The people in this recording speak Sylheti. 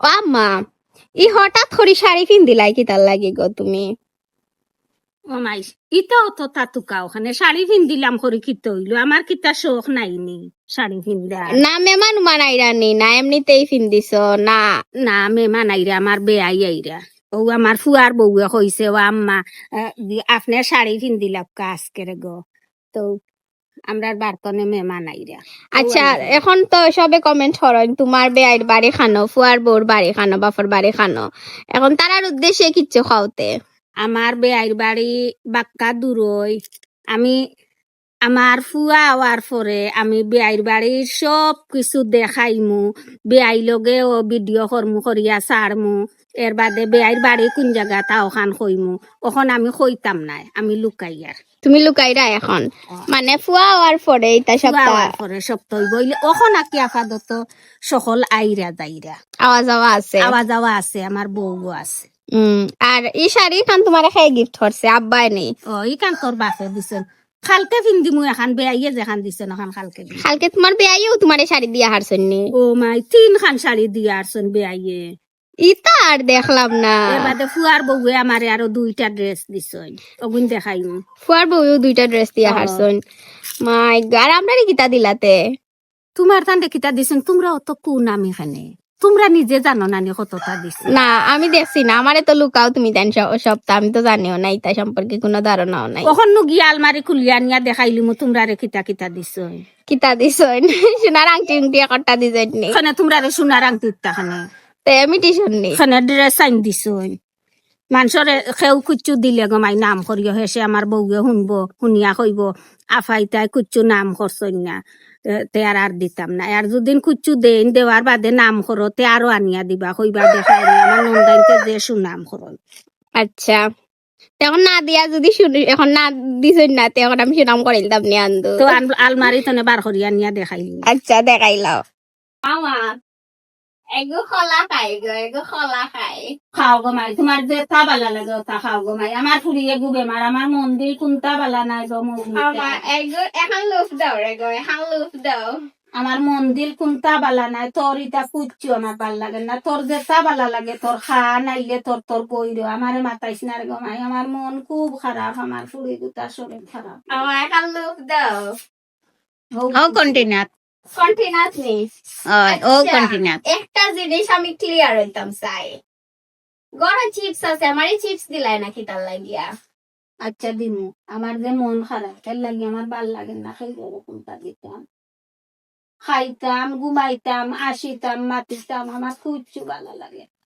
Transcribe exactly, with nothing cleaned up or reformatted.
ও আম্মা, ই হঠাৎ করি শাড়ি পিন্দিলাই কিতার লাগি গো তুমি? ও মাই, ইতাও তো তাতুকা ওখানে শাড়ি পিন্দিলাম করি কিতা অইলো? আমার কিতা শখ নাইনি শাড়ি পিন্দার? না মেমান উমান আইরা নি, না এমনিতেই পিন্দিছ না? না মেমান আইরা, আমার বেয়াই আইরা। ও আমার ফুয়ার বউয়ে কইছে, "ও আম্মা, আহ, দি-, আপনে শাড়ি পিন্দিলাউক্কা আজকের গো।" তো আমরার বাড়িত নে মেমান আইরা। আচ্ছা, এখন তো সবে কমেন্ট করইন, তোমার বেয়াইর বাড়ি খানো, ফুয়ার বউর বাড়ি খানো, বাপর বাড়ি খানো। এখন তারার উদ্দেশ্যে কিচ্ছু কওতে। আমার বেয়াইর বাড়ি বাক্কা দূরই। আমি, আমার ফুয়া অওয়ার পরে আমি বেয়াইর বাড়ির সব কিছু দেখাইমু, বেয়াই লগেও ভিডিও করমু, করিয়া ছাড়মু। এর বাদে বেয়াইর বাড়ি কুন জাগাত তা ওখান কইমু, ওখান আমি কইতাম নায়, আমি লুকাইয়ার। তুমি লুকাইরা এখন? মানে ফুয়া অওয়ার পরে ইতা সবতা? পরে সবতা অইবো। অইলে ওখান আকি আপাতত সকল আইরা যাইরা। আওয়া যাওয়া আছে? আওয়া যাওয়া আছে, আমার বউও আছে। হুম, আর ই শাড়ি খান তোমারে কে গিফট করছে? আব্বায় নি? ও, ইখান তোর বাপে দিছইন। কালকে পিন্দিমু এখান, বেয়াইয়ে যেখান দিছইন ওখান কালকে দিমু। কালকে তোমার বেয়াইয়েও তোমারে শাড়ি দিয়া হারছইন নি? ও মাই, তিনখান শাড়ি দিয়া হারছইন বেয়াইয়ে। ইতা আর দেখলাম না। এর বাদে ফুয়ার বউয়ে আমারে আরো দুইটা ড্রেস দিছইন, ওগুন দেখাইমু। ফুয়ার বউয়েও দুইটা ড্রেস দিয়া হারছইন। মাই গো, আর আমরারে কিতা দিলাতে? তোমার তানরে কিতা দিছইন, তোমরা অত কুন আমি খানে, তোমরা নিজে জানো না নি কততা দিছইন। না, আমি দেখছি না, আমারে তো লুকাও তুমি তাইন স-, সবতা, আমি তো জানিও না, ইতা সম্পর্কে কুনু ধারণাও নাই। ওখান নু গিয়া আলমারি খুলিয়া আনিয়া দেখাইলিমু তোমরারে কিতা কিতা দিছইন। কিতা দিছইন? সোনার আংটি উংটি একটা দিছইন নি? খানে তোমরারে সোনার আংটি দিতা খানে। তে imitation নি? খানে ড্রেস আইন দিছইন। মানষরে কেউ কুচ্ছু দিলে গো মাই নাম করিও, হেষে আমার বউয়ে হুনবো, হুনিয়া কইবো, "আফাই তাই কুচ্ছু নাম করছইন না, এ, তে আর, আর দিতাম না।" আর যুদিন কুচ্ছু দেইন, দেওয়ার বাদে নাম করো, তে আরো আনিয়া দিবা, কইবা, "দেখাই নি, আমার নন্দাইনতে যে সুনাম করইন।" আচ্ছা, এখন না দিয়া যুদি শুনি, এখন না দিছইন না, তে এখন আমি সুনাম করিলতাম নি আন্দু। তো আল-, আলমারি তনে বার করিয়া আনিয়া দেখাইলিমু। আচ্ছা, দেখাইলাও। মামা, এগু কলা খাই গো, এগু কলা খাই। খাও গো মাই, তোমার যেতা বালা লাগে ওতা খাও গো মাই। আমার ফুড়ি এগু বেমার, আমার মন দিল কুনতা বালা নাই গো, মন দিল। মামা, এগু এখান লুফ দাও রে গো, এখান লুফ দাও। আমার মন দিল কুনতা বালা নাই, তোর ইতা কুচ্ছু আমার বালা লাগে না, তোর যেতা বালা লাগে তোর খা, নাইলে তোর, তোর বইরো, আমারে মাতাইস না রে গো মাই, আমার মন খুব খারাপ, আমার ফুড়ি দুটার শরীর খারাপ। মামা, এখান লুফ দাও। ও কন্টেনার। কন্টেনার নি? ও, ও আচ্ছা, কন্টেনার। একটা জিনিস আমি ক্লিয়ার হইতাম চাই। ঘরো চিপস আছে, আমারে চিপস দিলায় না কিতার লাগিয়া? আচ্ছা দিমু, আমার যে মন খারাপ, এর লাগি আমার বালা লাগে না, খাই এরকমটা দিতাম। খাইতাম, ঘুমাইতাম, আসিতাম, মাতিতাম, আমার কুচ্ছু বালা লাগে না।